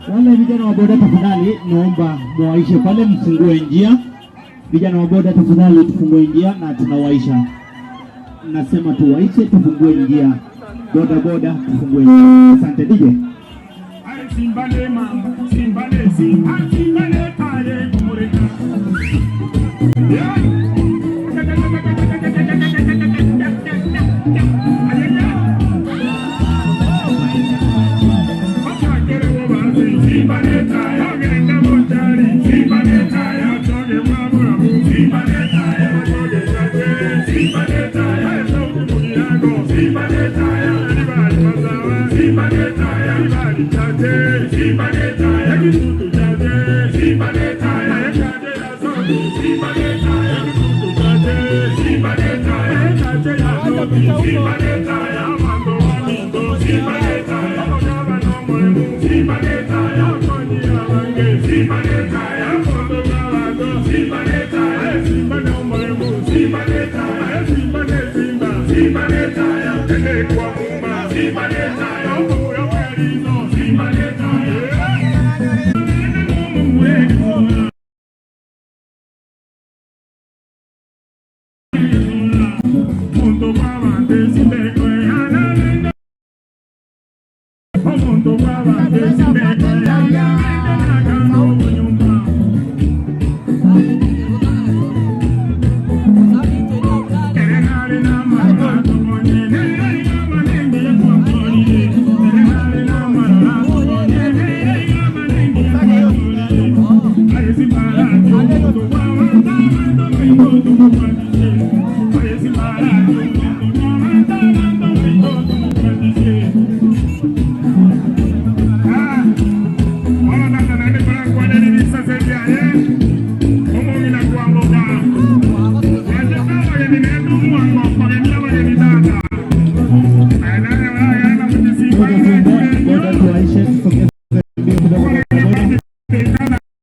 Wale vijana wa boda tafadhali, naomba mwaishe pale, mfungue njia. Vijana wa boda tafadhali, tufungue njia na tunawaisha. Nasema tuwaishe, tufungue njia. Boda boda, tufungue njia. Asante DJ. Boda tuwaishe, tusogeze mbio kidogo boda boda.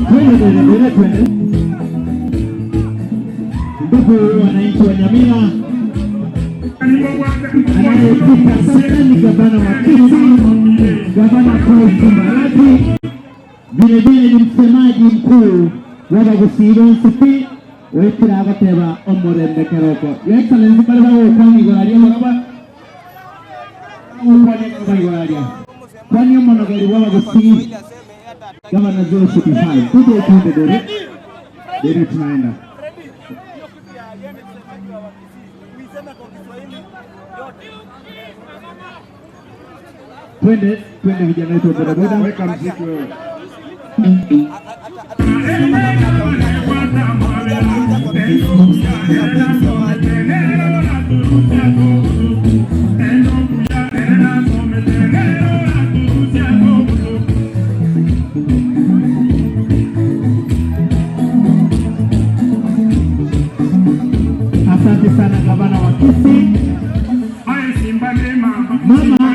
Twende twende twende. Ndugu wananchi wa Nyamira, anayepita sasa ni gavana wa Kisii, Gavana Paul Simbarati, vilevile ni msemaji mkuu wa Bagusii bonsi wekira agateba omurembe keroko. Your Excellency, bari bagokwana igoro aria baraba gokwana igoro igoro aria kwani omonogeri bwa Bagusii, Gavana 045 kuja twende dore dore tunaenda. Hiyo kitu ya yeye ni msemaji wa Wakisii. Uiseme kwa Kiswahili yote. Twende twende, vijana wetu wa bodaboda. Weka mziki wewe. Asante sana gavana wa Kisii.